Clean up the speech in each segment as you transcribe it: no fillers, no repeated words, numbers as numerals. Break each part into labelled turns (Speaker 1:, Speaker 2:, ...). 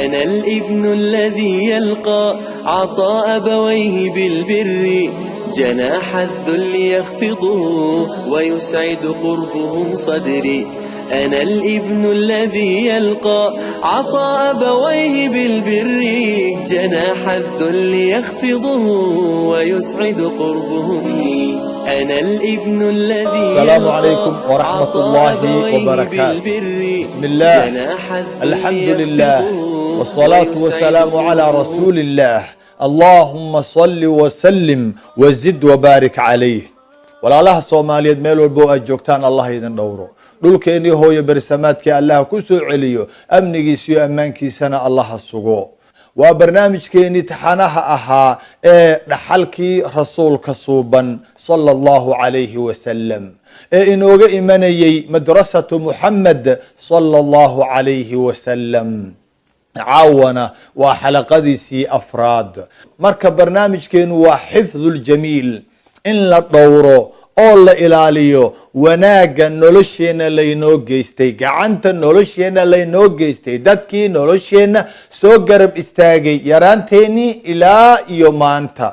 Speaker 1: أنا الابن الذي يلقى عطاء أبويه بالبر، جناح الذل يخفضه ويسعد قربهم صدري. أنا الابن الذي يلقى عطاء أبويه بالبر، جناح الذل يخفضه ويسعد قربهم. أنا الابن الذي
Speaker 2: السلام
Speaker 1: يلقى
Speaker 2: عليكم ورحمة
Speaker 1: عطاء
Speaker 2: الله
Speaker 1: أبويه
Speaker 2: وبركاته.
Speaker 1: بالبر،
Speaker 2: بسم الله،
Speaker 1: جناح الذل
Speaker 2: الحمد لله،
Speaker 1: يخفضه
Speaker 2: والصلاة
Speaker 1: ويسعد
Speaker 2: والسلام على
Speaker 1: قربهم.
Speaker 2: رسول الله. اللهم صل وسلم وزد وبارك عليه. Walaalaha Soomaaliyeed meel walbo aad joogtaan, Allah idin dhowro. Dhulkeennii hooyo bersamaadkii Allah ku soo celiyo, amnigiisa iyo ammaankiisana Allaha sugo. Waa barnaamijkeenii taxanaha ahaa ee dhaxalkii rasuulka suuban sala Allahu calayhi wasalam, ee inooga imanayey madrasatu Muxamed sala Allahu calayhi wasalam. Caawana waa xalaqadiisii afraad. Marka barnaamijkeenu waa xifdu ljamiil, in la dhowro oo la ilaaliyo wanaagga nolosheenna laynoo geystay, gacanta nolosheenna laynoo geystay, dadkii nolosheenna soo garab istaagay yaraanteenii ilaa iyo maanta,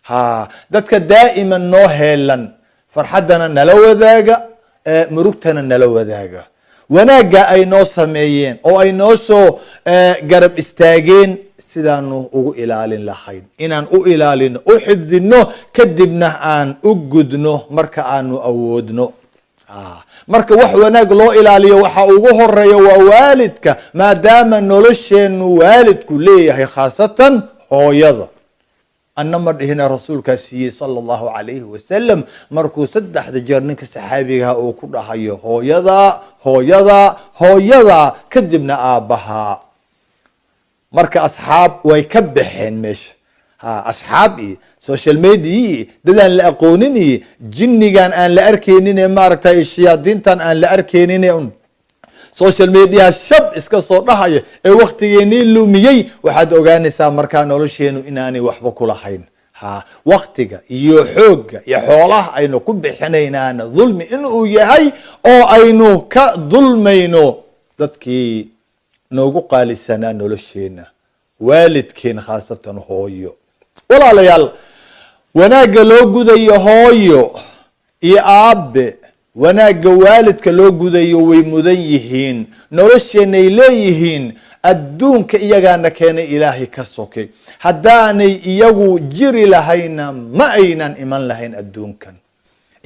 Speaker 2: ha dadka daa'iman noo heelan, farxaddana nala wadaaga, murugtana nala wadaaga, wanaagga ay noo sameeyeen oo ay noo soo garab istaageen, sidaanu ugu ilaalin lahayn, inaan u ilaalino, u xifdino, kadibna aan u gudno marka aanu awoodno. Marka wax wanaag loo ilaaliyo waxa ugu horeeya waa waalidka, maadaama nolosheenu waalidku leeyahay, khaasatan hooyada. Anna ma dhihina, rasuulkaa siiyey sala Allahu calayhi wasalam, markuu saddexda jeer ninka saxaabigaha uu ku dhahayo hooyada, hooyada, hooyada, kadibna aabbahaa. Marka asxaab way ka baxeen meesha. Ha asxaab iyo social media iyo dadaan la aqoonin iyo jinnigan aan la arkeynin ee maaragtay shayaadiintan aan la arkeynin ee un social media shab iska soo dhahaya ee waktigeenii lumiyey, waxaad ogaanaysaa markaa nolosheenu inaanay waxba ku lahayn. Ha waktiga iyo xoogga iyo xoolaha aynu ku bixinaynaana dulmi inuu yahay, oo aynu ka dulmayno dadkii noogu qaalisanaa nolosheena, waalidkeen, khaasatan hooyo. Walaalayaal, wanaagga loo gudayo hooyo iyo aabe, wanaagga waalidka loo gudayo, way mudan yihiin, nolosheenay leeyihiin. Adduunka iyagaana keenay, Ilaahay ka sokay. Haddaanay iyagu jiri lahayna, ma aynan iman lahayn adduunkan.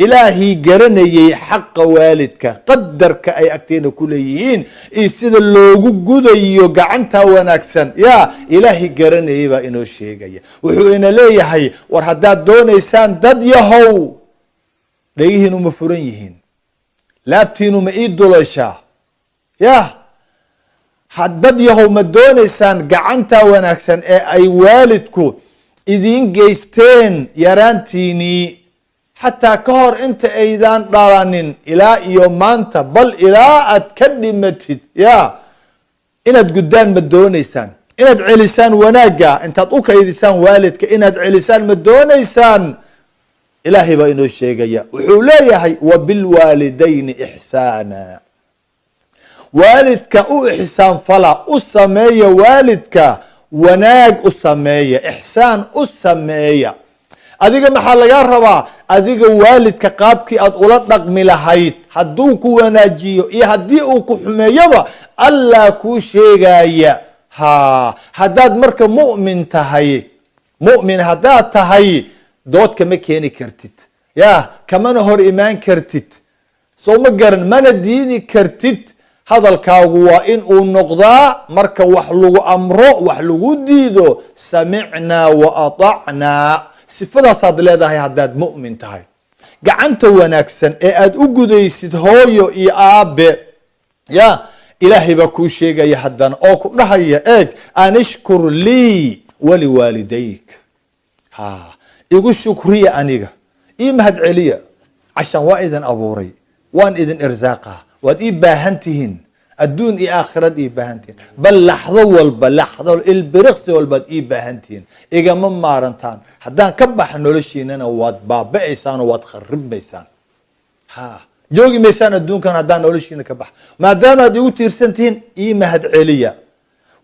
Speaker 2: Ilaahii garanayay xaqa waalidka, qadarka ay agteena ku leeyihiin iyo sida loogu gudayo gacanta wanaagsan, ya Ilaahay garanayay baa inoo sheegaya. Wuxuu ina leeyahay: war haddaad doonaysaan, dad yahow, dhegihiinu ma furan yihiin? Laabtiinu ma ii dulashaa? Ya dad yahow, ma doonaysaan gacanta wanaagsan ee ay waalidku idiin geysteen yaraantiinii, xataa ka hor inta aydaan dhalanin, ilaa iyo maanta, bal ilaa aad ka dhimatid, ya inaad guddaan ma doonaysaan? Inaad celisaan wanaagga intaad u kaydisaan waalidka, inaad celisaan ma doonaysaan? Ilaahay baa inoo sheegaya. Wuxuu leeyahay: wabilwaalidayni ixsaana. Waalidka u ixsaan fala, u sameeya waalidka wanaag, u sameeya ixsaan, u sameeya. Adiga maxaa lagaa rabaa? Adiga waalidka qaabkii aad ula dhaqmi lahayd, hadduu ku wanaajiyo iyo haddii uu ku xumeeyoba, Allah kuu sheegaya. Ha haddaad marka mu'min tahay, mu'min haddaad tahay, dood kama keeni kartid, ya kamana hor imaan kartid, soo ma garan? Mana diidi kartid. Hadalkaagu waa in uu noqdaa, marka wax lagu amro, wax lagu diido, samicnaa wa atacnaa. Sifadaasaad leedahay haddaad mu'min tahay. Gacanta wanaagsan ee aada u gudaysid hooyo iyo aabe, ya Ilaahay baa kuu sheegaya haddana oo ku dhahaya: eeg, an ishkur lii waliwaalidayk. Ha igu shukriya, aniga ii mahad celiya, cashaan waa idin abuuray, waan idin irsaaqa, waad ii baahan tihiin, adduun iyo aakhirad ii baahan tihiin, bal laxdo walba, laxdo ilbiriqsi walbaad ii baahan tihiin, igama maarantaan. Haddaan ka baxa noloshiinana, waad baaba'aysaan oo waad kharibmaysaan, ha joogi maysaan adduunkan haddaan noloshiina ka baxa. Maadaamaad igu tiirsan tihiin, ii mahad celiya.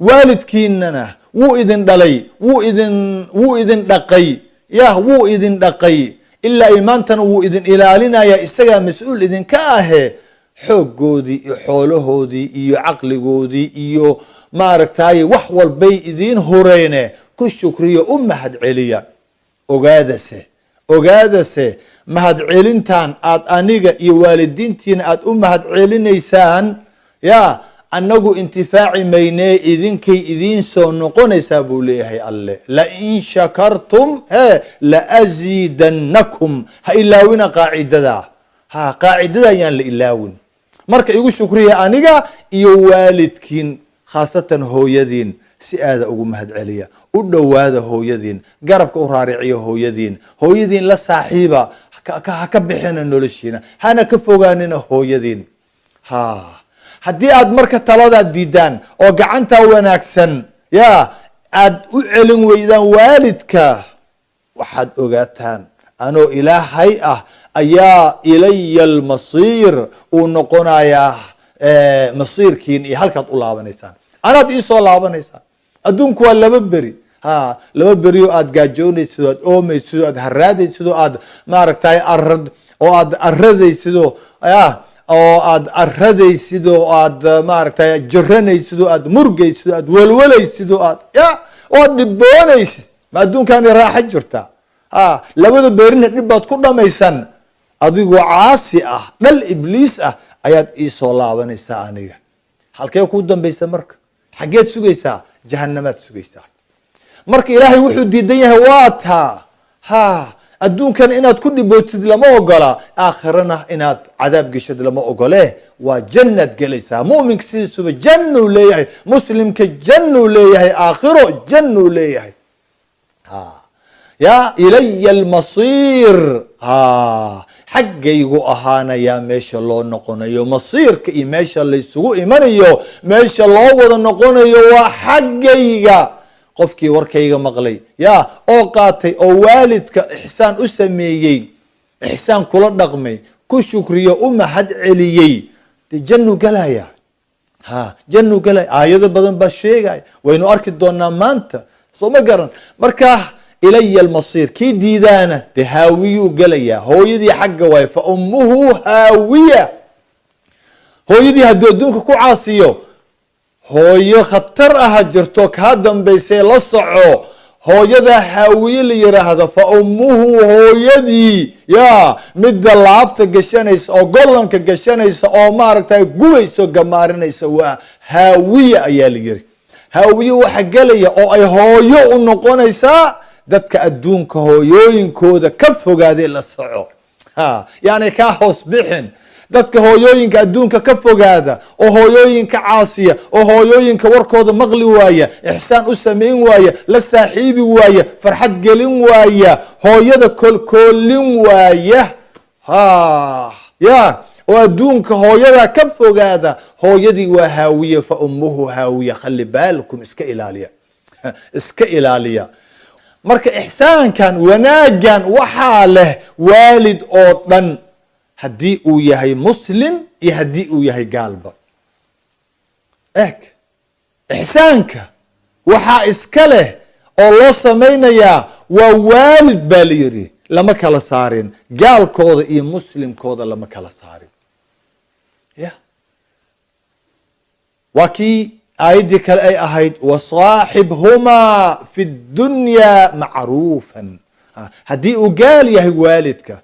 Speaker 2: Waalidkiinana wuu idin dhalay, wuu idin dhaqay, yah, wuu idin dhaqay ilaa iyo maantana wuu idin ilaalinaya, isagaa mas-uul idinka ahe. Xooggoodii iyo xoolahoodii iyo caqligoodii iyo maaragtay wax walbay idiin hureene, ku shukriyo, u mahad celiya. Ogaadase, ogaadase, mahad celintan aad aniga iyo waalidiintiina aad u mahad celinaysaan, ya, annagu intifaaci maynee, idinkay idiin soo noqonaysaa, buu leeyahay Alle. لئن شكرتم he لأزيدنكم. Ha ilaawina qaacidada, ha, qaacidada ayaan la ilaawin. Marka igu shukriya aniga iyo waalidkiin, khaasatan hooyadiin si aada ugu mahad celiya. U dhowaada hooyadiin, garabka u raariciya hooyadiin, hooyadiin la saaxiiba, ha ka bixina noloshiina, hana ka fogaanina hooyadiin. Ha, haddii aad marka taladaa diidaan oo gacantaa wanaagsan, ya, aad u celin weydaan waalidka, waxaad ogaataan anoo Ilaahay ah ayaa إلي المصير uu noqonayaa masiirkiin iyo halkaad u laabanaysaan, anaad iisoo laabanaysaan. Adduunku waa 2 beri, ha, 2 beri oo aad gaajoonaysid oo aad oomaysid oo aad haraadaysid oo aad maaragtay arad oo aad aradaysid oo, ya, oo aad aradaysid oo aad maaragtay jiranaysid oo aad murgaysid oo aad welwalaysid oo aad, ya, oo aad dhiboonaysid. Ma adduunkaani raaxo jirtaa? Ha, labada berina dhib baad ku dhamaysan adigoo caasi ah, dhal Ibliis ah, ayaad iisoo laabanaysaa aniga. Halkee kuu dambaysa marka? Xaggeed sugaysaa? Jahanamaad sugaysaa. Marka Ilaahay wuxuu diidan yahay waa taa. Ha, adduunkan inaad ku dhibootid lama ogola, aakhirana inaad cadaab geshid lama ogole. Waa jannaad gelaysaa. Muminka sidiisuba jannuu leeyahay, muslimka jannuu leeyahay, aakhiro jannuu leeyahay. Ha, ya, إلي المصير, ha, xaggaygu ahaanayaa meesha loo noqonayo. Masiirka iyo meesha laysugu imanayo, meesha loo wada noqonayo waa xaggayga. Qofkii warkayga maqlay, ya, oo qaatay oo waalidka ixsaan u sameeyey, ixsaan kula dhaqmay, ku shukriyo, u mahad celiyey, dee jannuu galaya. Ha, jannuu galaya. Aayado badan baa sheegaya, waynu arki doonaa maanta, soo ma garan? Marka إلي المصير. Kii diidaana dee haawiyuu gelayaa. Hooyadii xagga waay, فأمه هاوية. Hooyadii hadduu adduunka ku caasiyo, hooyo khatar aha jirto kaa dambaysay, la soco. Hooyada haawiye la yiraahdo, فأمه, hooyadii, ya, midda laabta gashanaysa oo gollanka gashanaysa oo maaragtay gubayso, gamaarinaysa, waa haawiye ayaa la yiri. Haawiye waxa gelaya oo ay hooyo u noqonaysaa dadka adduunka hooyooyinkooda ka fogaaday. La soco, ha, yaani kaa hoos bixin. Dadka hooyooyinka adduunka ka fogaada oo hooyooyinka caasiya oo hooyooyinka warkooda maqli waaya, ixsaan u samayn waaya, la saaxiibi waaya, farxad gelin waaya, hooyada koolkoolin waaya, ha, ya, oo adduunka hooyada ka fogaada, hooyadii waa haawiye. فأمه هاوية. خلي بالكم, iska ilaaliya, iska ilaaliya. Marka ixsaankan, wanaagan waxaa leh waalid oo dhan, haddii uu yahay muslim iyo haddii uu yahay gaalba. Eg, ixsaanka waxaa iska leh oo loo samaynayaa waa waalid baa la yidhi. Lama kala saarin gaalkooda iyo muslimkooda, lama kala saarin. Ya, waa kii aayaddii kale ay ahayd: وصاحبهما في الدنيا معروفا. Haddii uu gaal yahay waalidka,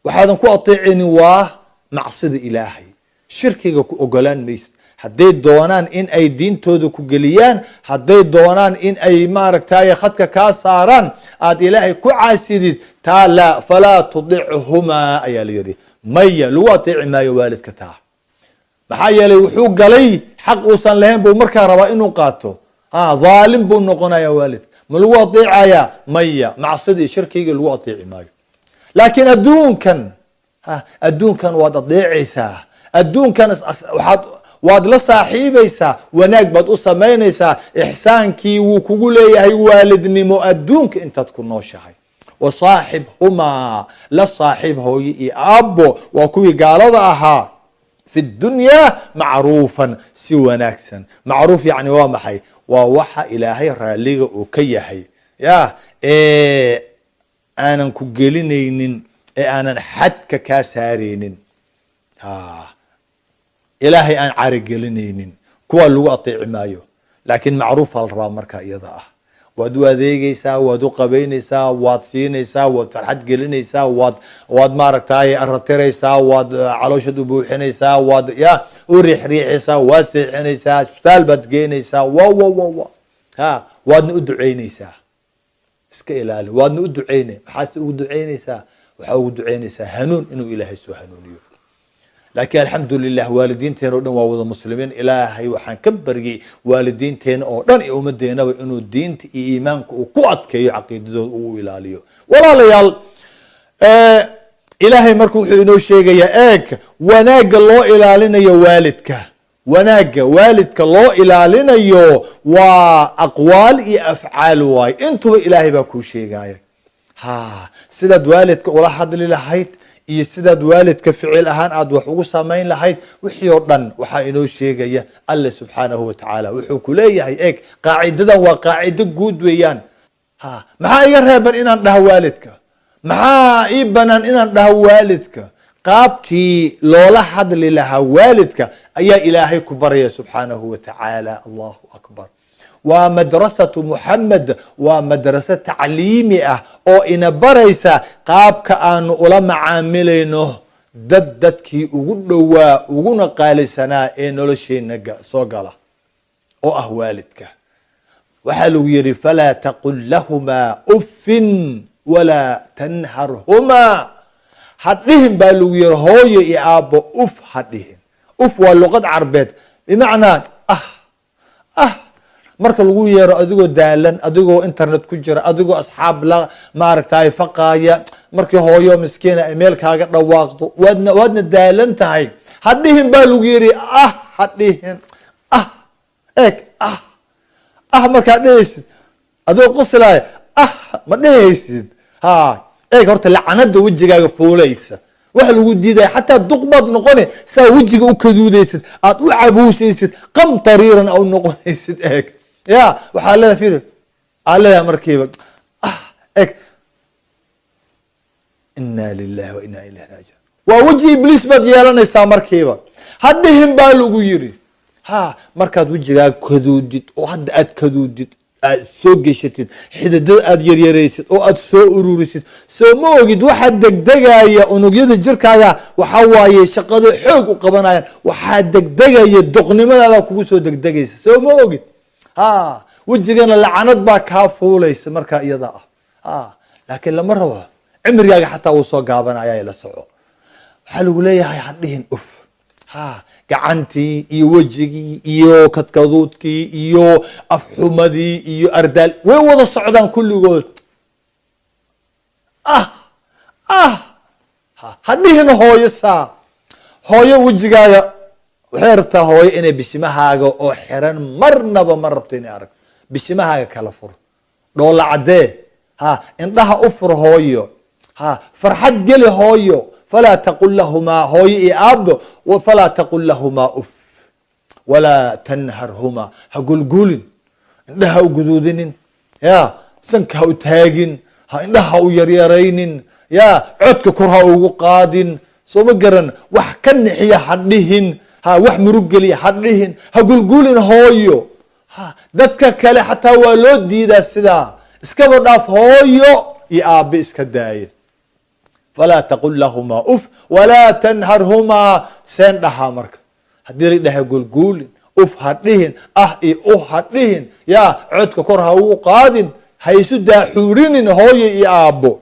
Speaker 2: waxaadan ku ateecaynin waa macsida Ilaahay, shirkiga ku ogolaan maysid. Hadday doonaan in ay diintooda ku geliyaan, hadday doonaan in ay maaragtay khadka kaa saaraan, aada Ilaahay ku caasidid, taa laa, فلا تطعهما ayaa la yidhi. Maya, lagu ateeci maayo waalidka taa. Maxaa yeelay wuxuu galay xaq uusan lahayn buu markaa rabaa inuu qaato. Ha, dhaalim buu noqonaya waalidka. Ma lagu ateecayaa? Maya, macsidii shirkiga lagu ateeci maayo. Laakiin adduunkan, ha, adduunkan waad adeecaysaa, adduunkan waxaad waad la saaxiibaysaa, wanaag baad u samaynaysaa. Ixsaankii wuu kugu leeyahay waalidnimo adduunka intaad ku nooshahay. وصاحبهما, la saaxiib hooye iyo aabbo, waa kuwii gaalada ahaa. Fi dunya macruufan, si wanaagsan. Macruuf yacni waa maxay? Waa waxa Ilaahay raalliga uu ka yahay, ya aanan ku gelinaynin ee aanan xadka kaa saareynin, Ilaahay aan carigelinaynin, kuwa lagu ateeci maayo. Laakiin macruufa la rabaa marka iyada ah. Waad u adeegeysaa, waad u qabeyneysaa, waad siinaysaa, waad farxad gelinaysaa, waad maaragtay aratiraysaa, waad calooshaad u buuxinaysaa, waad ya u riixriixaysaa, waad seexinaysaa, isbitaal baad geynaysaa, wa wa wa wa ha waadna u duceynaysaa. Iska ilaali, waadna u duceynay. Maxaase ugu duceynaysaa? Waxaa ugu duceynaysaa hanuun, inuu Ilaahay soo hanuuniyo. Laakiin alxamdu lilah, waalidiinteena o dhan waa wada muslimiin. Ilaahay waxaan ka baryay waalidiinteena oo dhan iyo ummadeenaba inuu diinta iyo iimaanka uu ku adkeeyo, caqiidadooda uu ilaaliyo. Walaalayaal, Ilaahay marka wuxuu inoo sheegayaa, eeg, wanaagga loo ilaalinayo waalidka. Wanaagga waalidka loo ilaalinayo waa aqwaal iyo afcaal waaye, intuba Ilaahay baa kuu sheegaya. Ha sidaad waalidka ula hadli lahayd iyo sidaad waalidka ficil ahaan aad wax ugu samayn lahayd, wixii oo dhan waxaa inoo sheegaya Alle subxaanahu watacaala. Wuxuu ku leeyahay, eeg, qaacidadan waa qaacido guud weeyaan. Ha maxaa iga reeban inaan dhaho waalidka? Maxaa ii banaan inaan dhaho waalidka? Qaabkii loola hadli lahaa waalidka ayaa Ilaahay ku baraya subxaanahu wa tacaala. Allahu akbar! Waa madrasatu Muxamed, waa madraso tacliimi ah oo ina baraysa qaabka aanu ula macaamilayno dadkii ugu dhowaa uguna qaalisanaa ee nolosheena soo gala, oo ah waalidka. Waxaa lagu yihi: falaa taqul lahumaa uffin walaa tanharhumaa. Ha dhihin baa lagu yihi hooyo iyo aabbo uf ha dhihin. Uf waa luqad Carbeed, bimacnaa ah ah. Marka lagu yeero adigoo daalan, adigoo internet ku jira, adigoo asxaab la maaragtay faqaaya, markii hooyo miskiina ay meel kaaga dhawaaqdo, waadna daalan tahay, ha dhihin baa lagu yihi ah, ha dhihin ah. Eeg, ah ah markaad dhehaysid adigoo qoslaaya, ah ma dhehaysid. Ha eeg, horta lacanada wejigaaga fuulaysa waxa lagu diidaya, xataa duqbaad noqone, saa wejiga u kaduudaysid, aad u cabuusaysid, qam tariiran a u noqonaysid. Eeg, ya waxaa leedahay, fir aa leedahay markiiba ah. Eeg, ina lilahi wa ina ilayhi raajiun. Waa weji Ibliis baad yeelanaysaa markiiba. Ha dhihin baa lagu yiri. Ha markaad wejigaaga kaduudid oo hadda aad kaduudid, aad soo geshatid, xididada aad yaryaraysid oo aad soo ururisid, soo ma ogid waxaa degdegaya unugyada jirkaaga? Waxaa waaye shaqada xoog u qabanayaan. Waxaa degdegaya doqnimadaada kugu soo degdegaysa, soo ma ogid? Ha wejigana lacanad baa kaa fuulaysa markaa iyada ah. Ha laakiin lama rabo, cimrigaaga xataa wuu soo gaabanaya, la soco. Waxaa lagu leeyahay ha dhihin uf. Ha gacantii iyo wejigii iyo kadkaduudkii iyo afxumadii iyo ardaal way wada socdaan kulligood. Ah ah ha dhihin hooyo saa. Hooyo wejigaaga waxay rabtaa hooyo inay bishimahaaga oo xiran marnaba ma rabto inay aragto. Bishimahaaga kala fur, dhoola caddee, ha indhaha u fur hooyo, ha farxad geli hooyo. Falaa taqul lahumaa, hooyo iyo aabbo, falaa taqul lahumaa uf walaa tanharhumaa. Ha gulgulin, indhaha u guduudinin, ya sanka ha u taagin, ha indhaha u yaryaraynin, ya codka kor ha ugu qaadin, soo ma garan? Wax ka nixiya ha dhihin, ha wax murug geliya ha dhihin, ha gulgulin hooyo. Ha dadka kale xataa waa loo diidaa sidaa, iskaba dhaaf hooyo iyo aabbe, iska daaya. Falaa taqul lahumaa uf walaa tanharhumaa. Seen dhahaa marka haddii la dhaha gulguulin, uf ha dhihin, ah iyo uh ha dhihin, yaa codka kor ha ugu qaadin, ha isu daaxuurinin hooyo iyo aabbo,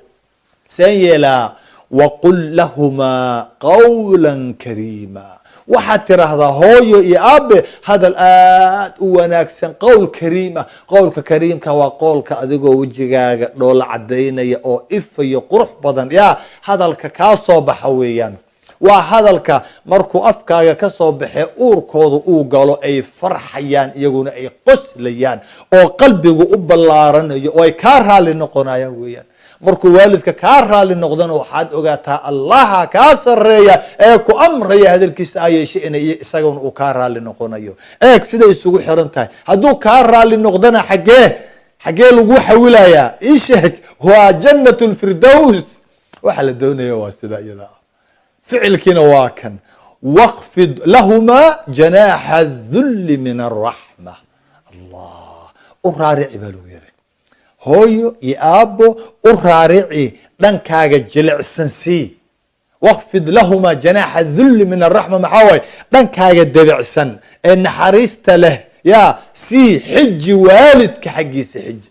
Speaker 2: seen yeelaa? Waqul lahumaa qawla kariima. Waxaad tiraahdaa hooyo iyo aabe hadal aad u wanaagsan, qowl kariima. Qowlka kariimka waa qowlka adigoo wejigaaga dhoola cadaynaya oo ifayo, qurux badan, yaa hadalka kaa soo baxa weeyaan. Waa hadalka markuu afkaaga ka soo baxee uurkooda uu galo ay farxayaan, iyaguna ay qoslayaan oo qalbigu u ballaaranayo oo ay kaa raali noqonayaan weeyaan. Markuu waalidka kaa raali noqdana, waxaad ogaataa Allaha kaa sareeya ee ku amraya hadalkiisa aa yeeshay inay isaguna uu kaa raali noqonayo. Eeg siday isugu xiran tahay. Hadduu kaa raali noqdana, xaggee lagu xawilayaa? Ii sheeg. Waa Jannat Lfirdows. Waxa la doonaya waa sida iyada ah. Ficilkiina waa kan: "Wakfid lahumaa janaaxa dhulli min araxma." Allah, u raarici baa lagu yiri hooyo iyo aabbo, u raarici, dhankaaga jilicsan sii. "Wakfid lahumaa janaaxa dhulli min araxma" maxaa waaye? Dhankaaga debicsan ee naxariista leh yaa sii, xiji waalidka xaggiisa, xiji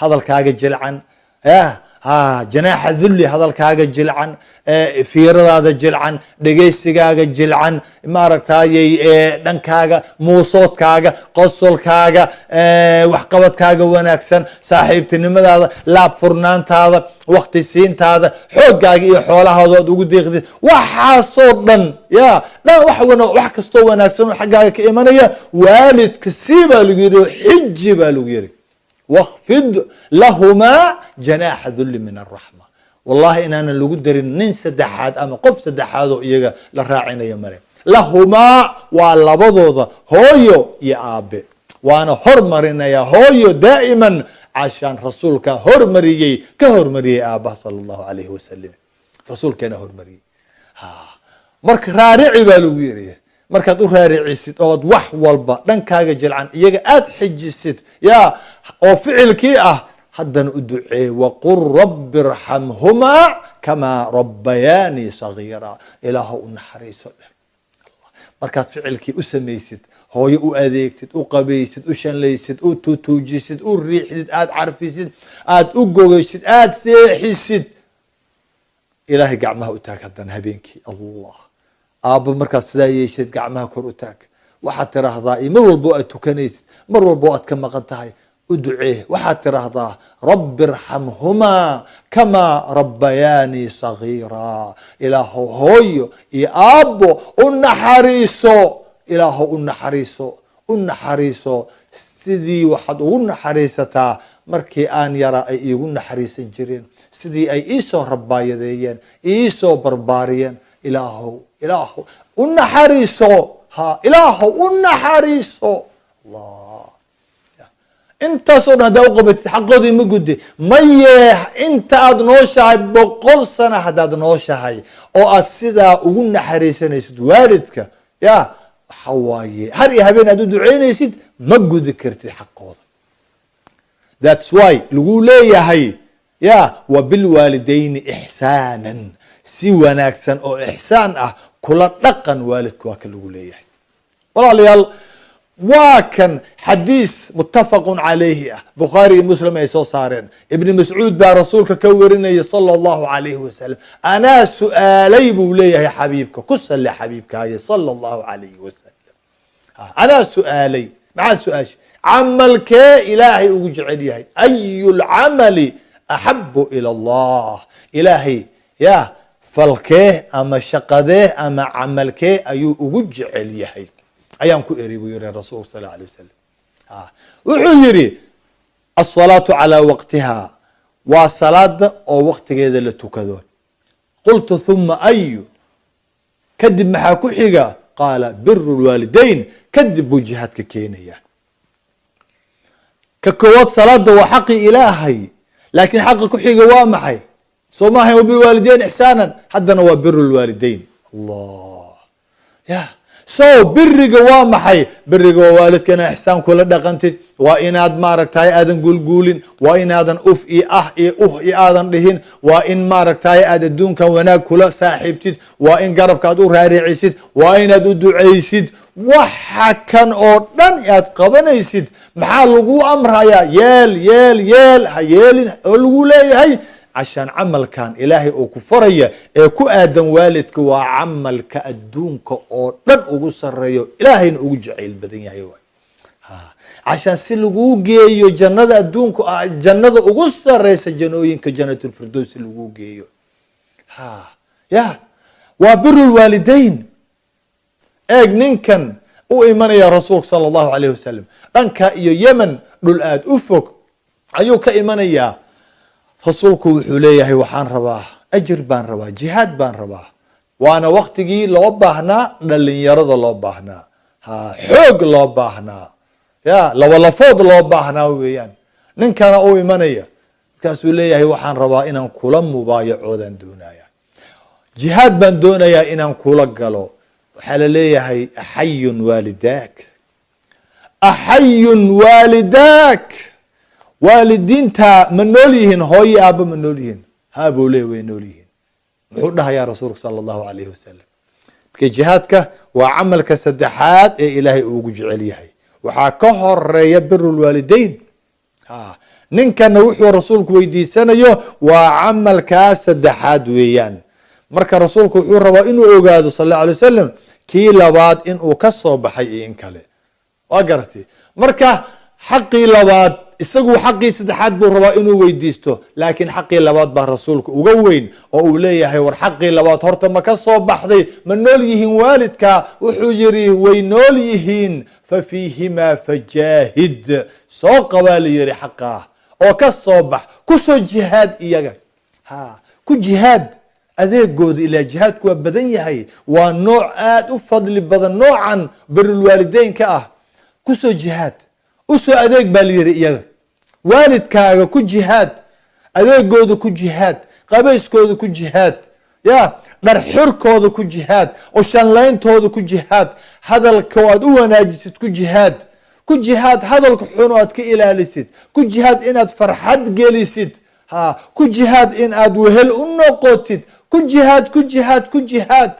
Speaker 2: hadalkaaga jilcan ya ha janaaxa dhulli, hadalkaaga jilcan, fiiradaada jilcan, dhegaysigaaga jilcan, maaragtayay, dhankaaga muusoodkaaga, qosolkaaga, waxqabadkaaga wanaagsan, saaxiibtinimadaada, laab furnaantaada, wakti siintaada, xooggaaga iyo xoolahaada aad ugu deeqdid, waxaasoo dhan ya dhan wax kastoo wanaagsan oo xaggaaga ka imanaya waalidka sii baa lagu yidhi oo xiji baa lagu yidhi. "Wakfid lahumaa janaaxa dhulli min araxma." Wallahi inaanan lagu darin nin saddexaad ama qof saddexaad oo iyaga la raacinayo male. Lahumaa waa labadooda, hooyo iyo aabe. Waana hormarinaya hooyo daa'iman, cashaan rasuulka hormariyey, ka hormariyey aabbaha sala Allahu alayhi wasalam. Rasuulkeena hormariyey. Marka raarici baa lagu yiri. Markaad u raaricisid ood wax walba dhankaaga jilcan iyaga aada xijisid ya oo ficilkii ah, haddana u duceey: "Waqul rabbi irxamhumaa kamaa rabbayaanii sagiira." Ilaahow u naxariiso dheh. Markaad ficilkii u samaysid, hooyo u adeegtid, u qabaysid, u shanlaysid, u tutuujisid, u riixdid, aada carfisid, aada u gogeysid, aada seexisid, Ilaahay gacmaha u taag haddana habeenkii. Allah, aabba, markaad sidaa yeeshid, gacmaha kor u taag. Waxaad tiraahdaa, iyo mar walbo aad tukanaysid, mar walbo aad ka maqan tahay, u ducee. Waxaad tiraahdaa: "Rabbi irxamhumaa kamaa rabbayaanii sagiira." Ilaahow hooyo iyo aabbo u naxariiso. Ilaahow u naxariiso, u naxariiso sidii waxaad ugu naxariisataa markii aan yaraa ay iigu naxariisan jireen, sidii ay iisoo rabaayadeeyeen, iisoo barbaariyeen. Ilaahow, Ilaahow u naxariiso. Ha, Ilaahow u naxariiso. Allah, intaasoo dhan haddaa u qabatid, xaqoodii ma gudi maye. Inta aad nooshahay, 100 sano haddaad nooshahay oo aad sidaa ugu naxariisanaysid waalidka, ya waxa waaye, har iyo habeen aad u duceynaysid, ma gudi kartid xaqooda. That's why lagu leeyahay ya "wa bilwaalidayni ixsaanan", si wanaagsan oo ixsaan ah kula dhaqan waalidka, waa ka lagu leeyahay. Walaalayaal, waa kan xadiis muttafaqun calayhi ah, Bukhaari iyo Muslim ay soo saareen. Ibni Mascuud baa rasuulka ka warinaya sala Allahu calayhi wasalam. "Anaa su-aalay," buu leeyahay xabiibka. Ku salli xabiibkaaye sala Allahu calayhi wasalam. Anaa su-aalay. Maxaad su-aashay? Camalkee Ilaahay ugu jecel yahay? "Ayu lcamali axabu ila Allah?" Ilaahay ya falkee ama shaqadee ama camalkee ayuu ugu jecel yahay ayaan ku eri, buu yihi rasuulku sal alay wasalam. Wuxuu yihi: "Alsalaatu calaa waqtiha", waa salaada oo waqtigeeda la tukado. "Qultu huma ayu?" Kadib maxaa ku xiga? "Qaala biru lwaalidayn." Kadib buu jihaadka keenaya. Ka koowaad salaada waa xaqi Ilaahay, laakiin xaqa ku xiga waa maxay? Soo maahay "wabilwaalidayn ixsaanan"? Haddana waa biru lwaalidayn. Allah ya, so biriga waa maxay? Biriga waa waalidka inaad ixsaan kula dhaqantid, waa inaad maaragtay aadan guulguulin, waa inaadan uf iyo ah iyo uh iyo aadan dhihin, waa in maaragtay aad adduunkan wanaag kula saaxiibtid, waa in garabka aad u raaricisid, waa inaad u ducaysid. Waxa kan oo dhan aad qabanaysid, maxaa lagu amrayaa? Yeel, yeel, yeel, ha yeelin oo lagu leeyahay, cashaan camalkan Ilaahay uu ku faraya ee ku aadan waalidka waa camalka adduunka oo dhan ugu sareeyo, Ilaahayna ugu jacayl badan yahay waay. Cashaan si laguu geeyo jannada adduunka, jannada ugu sareysa janooyinka, Janatulfirdows, si laguu geeyo. Ha ya, waa biru lwaalidayn. Eeg ninkan u imanaya rasuulka sala Allahu alayh wasalam, dhanka iyo Yemen, dhul aada u fog ayuu ka imanayaa. Rasuulku wuxuu leeyahay waxaan rabaa ajir baan rabaa, jihaad baan rabaa. Waana waktigii loo baahnaa dhalinyarada, loo baahnaa ha xoog, loo baahnaa ya labalafood loo baahnaa weeyaan. Ninkana uu imanaya, markaasuu leeyahay waxaan rabaa inaan kula mubaayacoodaan doonaya, jihaad baan doonayaa inaan kula galo. Waxaa la leeyahay axayun waalidaak, axayun waalidaak, waalidiinta ma nool yihiin? Hooyo aabba ma nool yihiin? Haa buu leeyahy, way nool yihiin. Muxuu dhahayaa rasuulka sala allahu alayhi wasalam? Marka jihaadka waa camalka saddexaad ee ilaahay uu ugu jecel yahay, waxaa ka horeeya biru lwaalideyn. Ninkana wuxuu rasuulku weydiisanayo waa camalkaa saddexaad weeyaan. Marka rasuulku wuxuu rabaa inuu ogaado sal allahu alay wasalam kii labaad inuu ka soo baxay iyo in kale. Waa garatay. Marka xaqii labaad, isagu xaqii saddexaad buu rabaa inuu weydiisto, laakiin xaqii labaad baa rasuulka uga weyn oo uu leeyahay war xaqii labaad horta ma ka soo baxday? Ma nool yihiin waalidka? Wuxuu yiri way nool yihiin. Fa fiihimaa fajaahid, soo qabaa la yiri xaqaa oo ka soo bax, kusoo jihaad iyaga, ha ku jihaad adeegooda. Ilaa jihaadku waa badan yahay, waa nooc aada u fadli badan noocan birulwaalideynka ah. Kusoo jihaad, usoo adeeg baa la yiri iyaga. Waalidkaaga ku jihaad adeegooda, ku jihaad qabayskooda, ku jihaad ya dharxirkooda, ku jihaad ushanlayntooda, ku jihaad hadalka aad u wanaajisid, ku jihaad, ku jihaad hadalka xun oo aad ka ilaalisid, ku jihaad inaad farxad gelisid, ha ku jihaad in aad wehel u noqotid, ku jihaad, ku jihaad, ku jihaad.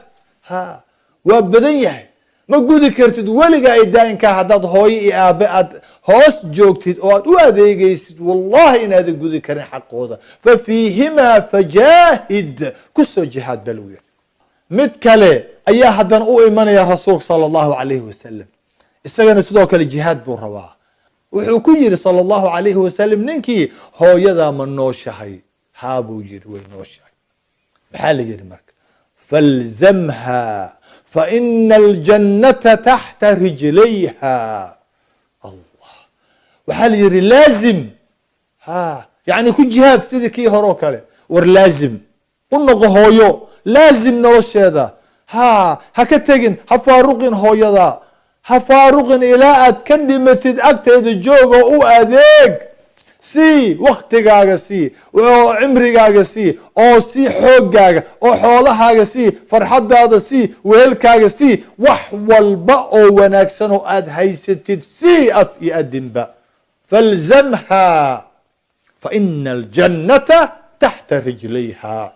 Speaker 2: Ha waa badan yahay, ma gudi kartid weligaa ay daa'inkaa haddaad hooyo iyo aabe aad hoos joogtid oo aad u adeegaysid, wallahi inaadan gudi karin xaqooda. Fa fiihimaa fajaahid, kusoo jihaad baa lagu yiri. Mid kale ayaa haddana u imanaya rasuulka sala allahu calayhi wasalam, isagana sidoo kale jihaad buu rabaa. Wuxuu ku yiri sala allahu calayhi wasalam ninkii, hooyadaa ma nooshahay? Haa buu yiri, way nooshahay. Maxaa la yidhi marka? Falzamha faina aljannata taxta rijlayha. Allah, waxaa la yihi laazim, ha yani ku jihaad sidii kii hore oo kale. War laazim u noqo hooyo, laazim nolosheeda, ha ha ka tegin, ha faaruqin hooyada, ha faaruqin ilaa aad ka dhimatid. Agteeda joog oo u adeeg, sii waktigaaga, sii oo cimrigaaga, sii oo sii xoogaaga oo xoolahaaga, sii farxadaada, sii wehelkaaga, sii wax walba oo wanaagsan oo aada haysatid, sii af iyo adinba. Falzamha faina aljannata taxta rijlayha.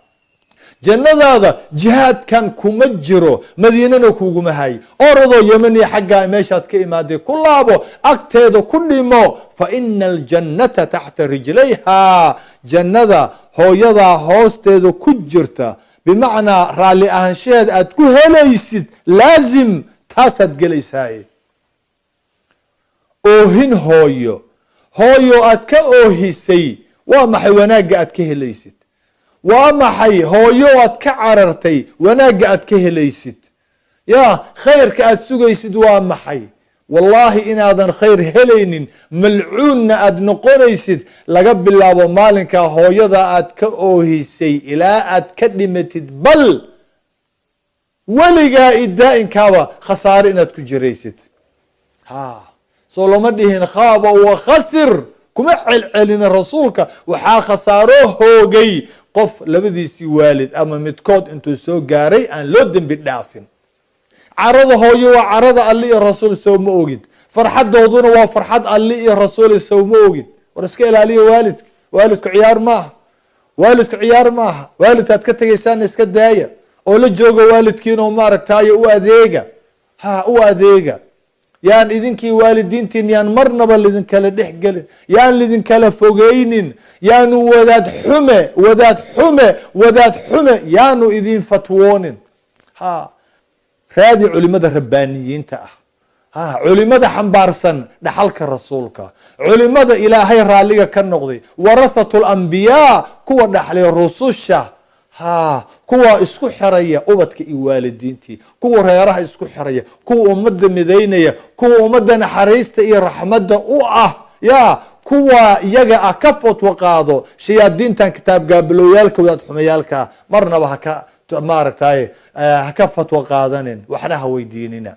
Speaker 2: Jannadaada jihaadkan kuma jiro, madiinana kuguma hay, orodoo yemani xaggaa meeshaad ka imaaday ku laabo, agteeda ku dhimo. Fa ina aljannata taxta rijlayha, jannada hooyadaa hoosteeda ku jirta, bimacnaa raalli ahaanshaheeda aad ku helaysid, laazim taasaad gelaysaa. Oohin hooyo, hooyo aad ka oohisay, waa maxay wanaagga aad ka helaysid? Waa maxay hooyo aad ka carartay wanaagga aad ka helaysid? Ya khayrka aad sugaysid waa maxay? Wallaahi inaadan khayr helaynin, malcuunna aad noqonaysid laga bilaabo maalinka hooyada aad ka oohisay ilaa aad ka dhimatid, bal weligaa idaa-inkaaba khasaare inaad ku jiraysid. Ha soo lama dhihin khaaba wa khasir, kuma celcelina rasuulka. Waxaa khasaaro hoogay qof labadiisii waalid ama midkood intuu soo gaaray aan loo dembi dhaafin. Carada hooyo waa carada alli iyo rasuul, sow ma ogid? Farxadooduna waa farxad alli iyo rasuul, sow ma ogid? War iska ilaaliya waalidka, waalidku ciyaar maaha, waalidku ciyaar maaha. Waalidkaad ka tegaysaana iska daaya oo la jooga waalidkiin oo maaragtaayo u adeega, ha u adeega. Yaan idinkii waalidiintiin yaan marnaba lidinkala dhex gelin, yaan lidinkala fogeynin, yaanu wadaad xume, wadaad xume, wadaad xume yaanu idin fatwoonin. Ha raadi culimada rabbaaniyiinta ah, ha culimada xambaarsan dhaxalka rasuulka, culimada ilaahay raalliga ka noqday, warathatu lambiyaa, kuwa dhaxlay rususha, ha kuwa isku xiraya ubadka iyo waalidiintii, kuwa reeraha isku xiraya, kuwa ummadda midaynaya, kuwa ummadda naxariista iyo raxmadda u ah, ya Kuwa iyaga ah ka fatwo qaado. Shayaadiintan kitaab gaabilooyaalka, wadaad xumayaalka, marnaba haka maaragtay ha ka fatwo qaadanin, waxna ha weydiinina.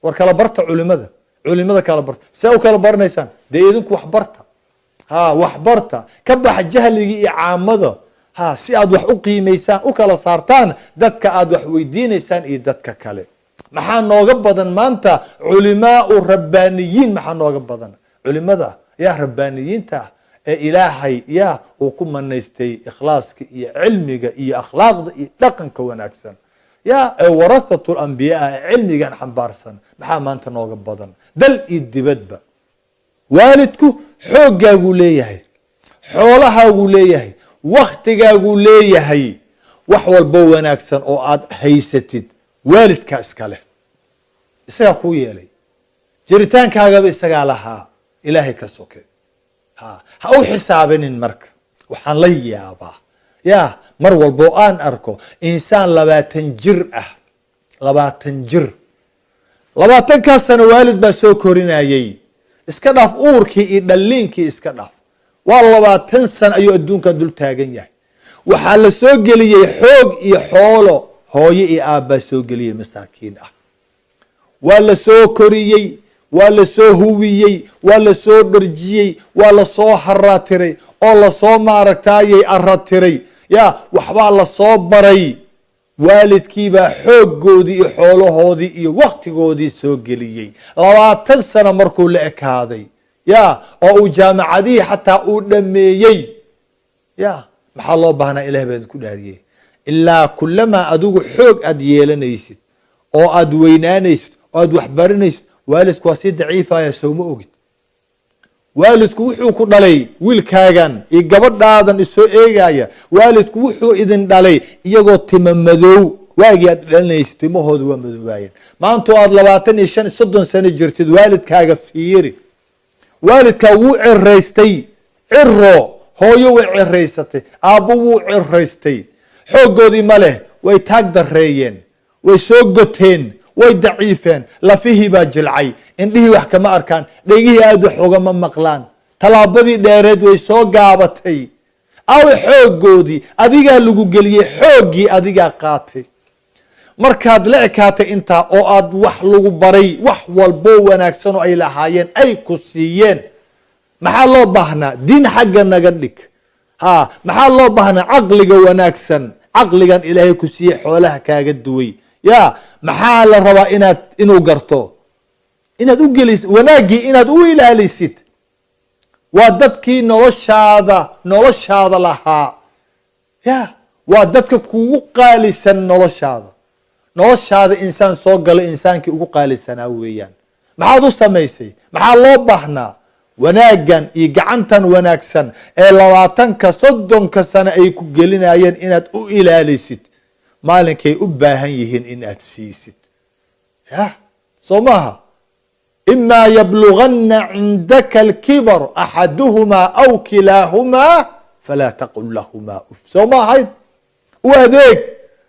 Speaker 2: War kala barta culimada, culimada kala barta. See u kala baranaysaan? Dee idinku wax barta, ha wax barta, ka baxa jahligii iyo caamada, ha si aad wax u qiimaysaan, u kala saartaan dadka aad wax weydiinaysaan iyo dadka kale. Maxaa nooga badan maanta culimaau rabbaaniyiin? Maxaa nooga badan culimada yaa rabbaaniyiinta ah ee Ilaahay yaa uu ku manaystay ikhlaaska iyo cilmiga iyo akhlaaqda iyo dhaqanka wanaagsan, ya ee warathatu lambiyaa, ee cilmigan xambaarsan? Maxaa maanta nooga badan dal iyo dibadba? Waalidku xooggaaguu leeyahay, xoolahaaguu leeyahay, waktigaaguu leeyahay. Wax walbo wanaagsan oo aad haysatid waalidkaa iska leh, isagaa kuu yeelay, jiritaankaagaba isagaa lahaa, Ilaahay ka soke. Ha u xisaabinin. Marka waxaan la yaabaa ya mar walbo aan arko insaan 20 jir ah, 20 jir, 20kaas sano waalid baa soo korinayey. Iska dhaaf uurkii iyo dhaliinkii, iska dhaaf, waa 20 sano ayuu adduunkan dul taagan yahay. Waxaa la soo geliyey xoog iyo xoolo, hooyo iyo aabbaa soo geliyey masaakiin ah. Waa la soo koriyey, waa la soo huwiyey, waa la soo dharjiyey, waa la soo haraatiray oo lasoo maaragtaayey aratiray, ya waxbaa lasoo baray. Waalidkiibaa xooggoodii iyo xoolahoodii iyo waktigoodii soo geliyey. 20 sano markuu la ekaaday, ya oo uu jaamacadihii xataa uu dhameeyey, ya maxaa loo baahnaa? Ilaah baa idinku dhaariyey, ilaa kulamaa adigu xoog aad yeelanaysid oo aad weynaanaysid oo aad waxbaranaysid, waalidku waa sii daciifaya. Sowma ogid waalidku wuxuu ku dhalay? Wiilkaagan iyo gabadhaadan isoo eegaya, waalidku wuxuu idin dhalay iyagoo tima madow. Waagii aad dhalinaysid timahooda waa madoobaayeen. Maantoo aad 25, 30 sano jirtid, waalidkaaga fiiri, waalidkaa wuu ciraystay, ciro. Hooyo way ciraysatay, aabbo wuu ciraystay, xooggoodii ma leh, way taag dareeyeen, way soo goteen, way daciifeen, lafihii baa jilcay, indhihii wax kama arkaan, dhegihii aada wax ugama maqlaan, tallaabadii dheereed way soo gaabatay. Awe xooggoodii? Adigaa lagu geliyey xooggii, adigaa qaatay. Markaad la ekaatay intaa oo aad wax lagu baray, wax walbo wanaagsan oo ay lahaayeen ay ku siiyeen, maxaa loo baahnaa? Diin xagga naga dhig. Ha, maxaa loo baahnaa? Caqliga wanaagsan, caqligan Ilaahay ku siiyey xoolaha kaaga duway, ya maxaa la rabaa? Inaad inuu garto, inaad u gelis wanaaggii, inaad u ilaalisid. Waa dadkii noloshaada lahaa, ya waa dadka kugu qaalisan noloshaada. Noloshaada insaan soo galay, insaankii ugu qaalisanaa weeyaan. Maxaad u samaysay? Maxaa loo baahnaa? Wanaaggan iyo gacantan wanaagsan ee 20ka, 30ka sano ay ku gelinayeen inaad u ilaalisid, maalinkay u baahan yihiin in aad siisid, ya soo maaha? Imaa yablugana cindaka alkibar axaduhumaa aw kilaahumaa falaa taqul lahumaa uf. Soo ma ahayn? U adeeg,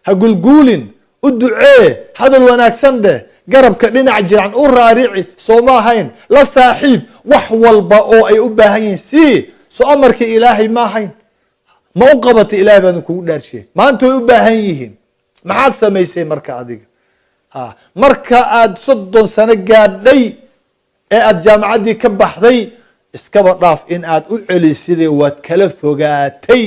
Speaker 2: ha gulguulin, u ducee, hadal wanaagsan dheh, garabka dhinac jiran u raarici. Soo ma ahayn? La saaxiib, wax walba oo ay u baahan yihiin sii. Soo amarkii Ilaahay ma ahayn? Ma u qabatay? Ilahay baan kugu dhaarshiyey, maanta way u baahan yihiin, maxaad samaysay marka adiga? Ha, marka aad 30 sano gaadhay ee aada jaamacaddii ka baxday, iskaba dhaaf in aad u celiside, waad kala fogaatay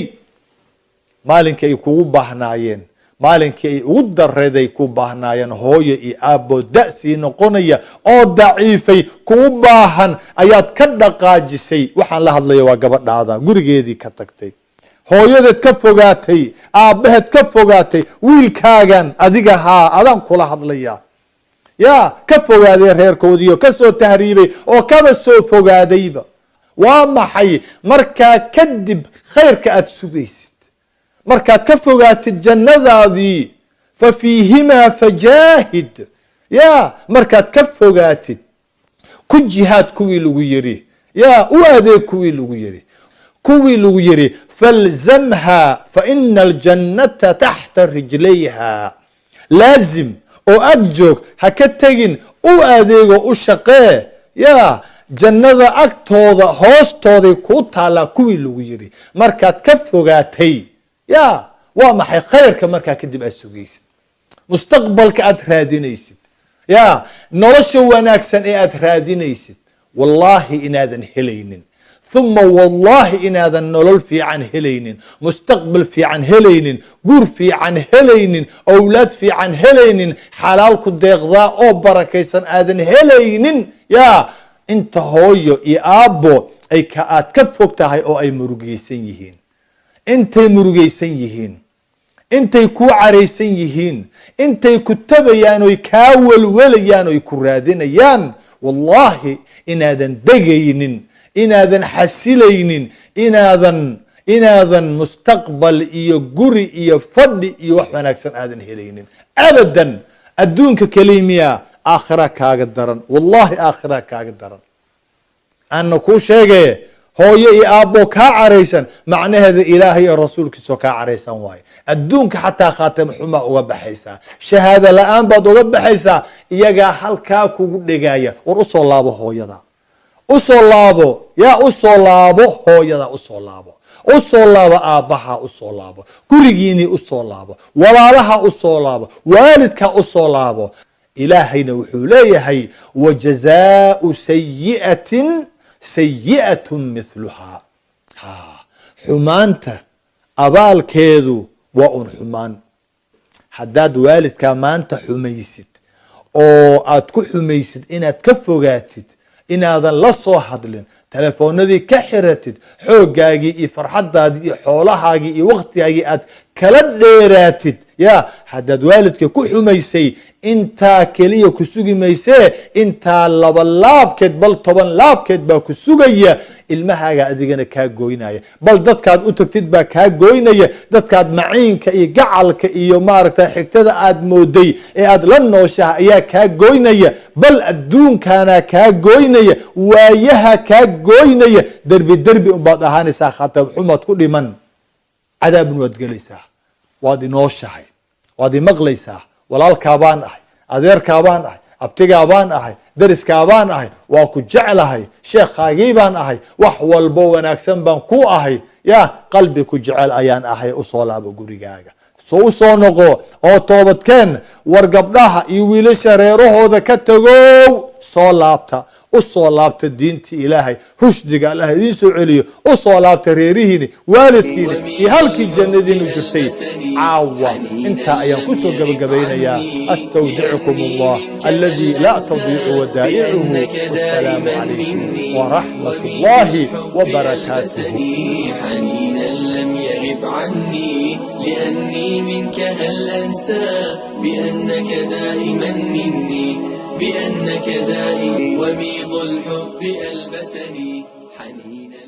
Speaker 2: maalinkii ay kugu baahnaayeen, maalinkii ay ugu dareeday ku baahnaayeen. Hooyo iyo aabbo da-sii noqonaya oo daciifay kugu baahan ayaad ka dhaqaajisay. Waxaan la hadlaya waa gabadhaada gurigeedii ka tagtay, hooyadeed ka fogaatay, aabbaheed ka fogaatay. Wiilkaagan adiga haa adaan kula hadlaya, ya ka fogaaday reerkoodiio kasoo tahriibay oo kaba soo fogaadayba. Waa maxay markaa kadib khayrka aada sugaysid markaad ka fogaatid jannadaadii? Fa fiihimaa fajaahid. Ya markaad ka fogaatid, ku jihaad kuwii lagu yiri, ya u adeeg kuwii lagu yiri, kuwii lagu yiri falzamha fa ina aljannata taxta rijlayha. Laazim oo ag joog, ha ka tegin, u adeego, u shaqee. Ya Jannada agtooda hoostooday kuu taallaa kuwii lagu yiri markaad ka fogaatay. Ya waa maxay khayrka markaa kadib aad sugaysid, mustaqbalka aad raadinaysid, ya nolosha wanaagsan ee aad raadinaysid? Wallaahi inaadan helaynin, uma wallaahi inaadan nolol fiican helaynin, mustaqbal fiican helaynin, guur fiican helaynin, owlaad fiican helaynin, xalaal ku deeqdaa oo barakaysan aadan helaynin. Ya inta hooyo iyo aabbo ay ka aad ka fog tahay oo ay murugaysan yihiin, intay murugaysan yihiin, intay kuu caraysan yihiin, intay ku tabayaan oy kaa welwelayaan oy ku raadinayaan, wallaahi inaadan degaynin, inaadan xasilaynin, inaadan mustaqbal iyo guri iyo fadhi iyo wax wanaagsan aadan helaynin abadan. Adduunka kelimiya, aakhira kaaga daran, wallahi aakhira kaaga daran. Ana kuu sheege, hooyo iyo aabbo kaa caraysan macnaheeda Ilaahay iyo rasuulkiisoo kaa caraysan waayo. Adduunka xataa khaatimo xumaa uga baxaysaa, shahaado la-aan baad uga baxaysaa, iyagaa halkaa kugu dhegaya. War usoo laabo hooyada, usoo laabo, yaa usoo laabo hooyada, usoo laabo, usoo laabo aabbaha, usoo laabo gurigiinii, usoo laabo walaalaha, usoo laabo waalidka, usoo laabo. Ilaahayna wuxuu leeyahay: wajazaau sayi'atin sayi'atun mithluhaa. Ha xumaanta abaalkeedu waa un xumaan. Haddaad waalidkaa maanta xumaysid oo aad ku xumaysid inaad ka fogaatid, inaadan la soo hadlin, telefoonadii ka xiratid, xooggaagii iyo farxadaadii iyo xoolahaagii iyo waktigaagii aad kala dheeraatid, ya haddaad waalidka ku xumaysay, intaa keliya ku sugi maysee, intaa laba laabkeed, bal 10 laabkeed baa ku sugaya. Ilmahaaga adigana kaa goynaya, bal dadkaad u tagtid baa kaa goynaya, dadkaad maciinka iyo gacalka iyo maaragta xigtada aad mooday ee aad la nooshaha ayaa kaa goynaya, bal adduunkaana kaa goynaya, waayaha kaa goynaya. Derbi derbi unbaad ahaanaysaa, khatab xumaad ku dhiman, cadaabun waad gelaysaa. Waad inooshahay, waad imaqlaysaa, walaalkaabaan ahay, adeerkaabaan ahay, abtigaabaan ahay, dariskaabaan ahay, waa ku jeclahay, sheekhaagii baan ahay, wax walbo wanaagsan baan ku ahay, ya qalbi ku jecel ayaan ahay. Usoo laabo gurigaaga, so usoo noqo oo toobadkeen. War gabdhaha iyo wiilasha reerahooda ka tagow, soo laabta, usoo laabta diintii Ilaahay, rushdiga Allah idiin soo celiyo. Usoo laabta reerihiini, waalidkiini iyo halkii jannadiinu jirtay. Caawa intaa ayaan kusoo gabagabaynayaa. Astawdicukum Allah alladii laa tadiicu wadaa'icuhu. Wassalaamu calaykum waraxmat Allahi wabarakaatuhu.
Speaker 1: حنينا لم يغب عني لأني منك هل أنسى بأنك دائما مني، بأنك دائما وميض الحب ألبسني حنينا.